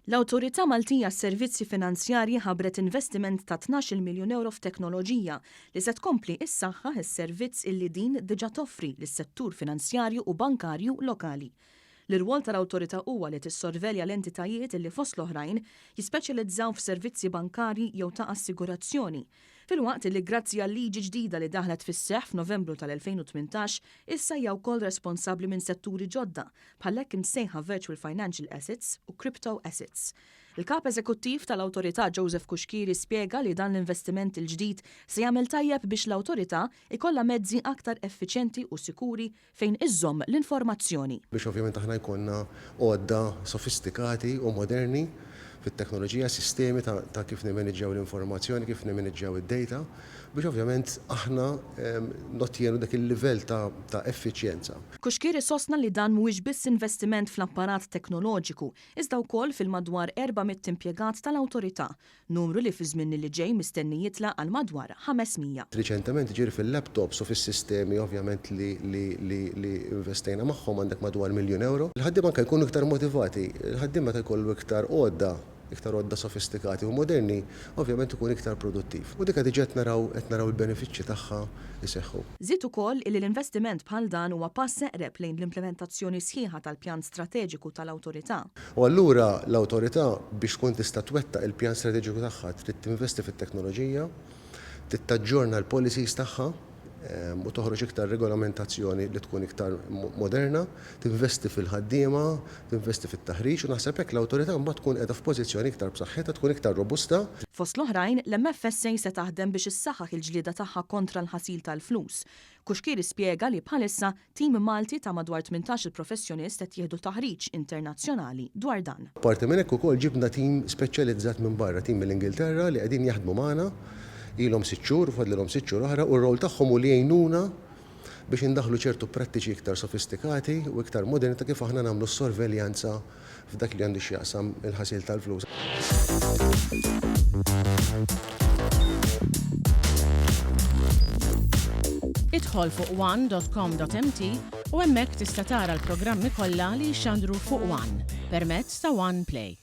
L-Awtorità Maltija għas-Servizzi Finanzjarji ħabbret investiment ta' 12-il miljun ewro f'teknoloġija li se tkompli ssaħħaħ is-servizz illi din diġà toffri lis-settur finanzjarju u bankarju lokali. L-irwol tal-Awtorità huwa li tissorvelja l-entitajiet illi fost l-oħrajn jispeċjalizzaw f'servizzi bankarji jew ta' assigurazzjoni, filwaqt illi grazzi għal liġi ġdida li daħlet fis-seħħ f'Novembru tal-2018 issa hija wkoll responsabbli minn setturi ġodda bħall-hekk imsejħa Virtual Financial Assets u Crypto Assets. Il-Kap Eżekuttiv tal-Awtorità Joseph Cuschieri spjega li dan l-investiment il-ġdid se jagħmel tajjeb biex l-Awtorità jkollha mezzi aktar effiċjenti u sikuri fejn iżżomm l-informazzjoni. Biex ovvjament aħna jkollna għodda sofistikati u moderni fit-teknoloġija, sistemi ta' kif nimmaniġġjaw l-informazzjoni, kif nimmaniġġjaw id-data, biex ovvjament aħna nottjenu dak il-livell ta' effiċjenza. Cuschieri sostna li dan mhuwiex biss investiment fl-apparat teknoloġiku, iżda wkoll fil-madwar 400 impjegat tal-Awtorità, numru li fiż-żmien li ġej mistenni jitla' għal madwar 500. Riċentement, jiġifieri fil-laptops u fis-sistemi ovvjament li li li investejna magħhom għandek madwar miljun ewro. Il-ħaddiema anke jkunu iktar motivati. Il-ħaddiem meta jkollu iktar għodda, iktar għodda sofistikati u moderni, ovvjament ikun iktar produttiv. U dika diġà qed naraw qed naraw il-benefiċċji tagħha jseħħu. Żied ukoll illi l-investiment bħal dan huwa pass eqreb lejn l-implimentazzjoni sħiħa tal-pjan strateġiku tal-Awtorità. U allura l-Awtorità biex tkun tista' twettaq il-pjan strateġiku tagħha trid tinvesti fit-teknoloġija, trid taġġorna l-policies tagħha u toħroġ iktar regolamentazzjoni li tkun iktar moderna, tinvesti fil-ħaddiema, tinvesti fit-taħriġ u naħseb hekk l-Awtorità mbagħad tkun qiegħda f'pożizzjoni iktar b'saħħitha, tkun iktar robusta. Fost l-oħrajn, l-MFSA se taħdem biex issaħħaħ il-ġlieda tagħha kontra l-ħasil tal-flus. Cuschieri spjega li bħalissa Tim Malti ta' madwar 18-il professjonist qed jieħdu taħriġ internazzjonali dwar dan. Apparti minn hekk ukoll ġibna tim speċjalizzat minn barra, tim mill-Ingilterra li qegħdin jaħdmu magħna, ilhom sitt xhur u fadlilhom sitt xhur oħra u r-role tagħhom hu li jgħinuna biex indaħħlu ċertu prattiċi iktar sofistikati u iktar moderni ta' kif aħna nagħmlu s-sorveljanza f'dak li għandu x'jaqsam il-ħasil tal-flus. Idħol fuq one.com.mt u hemmhekk tista' tara l-programmi kollha li jixxandru fuq One permezz ta' One Play.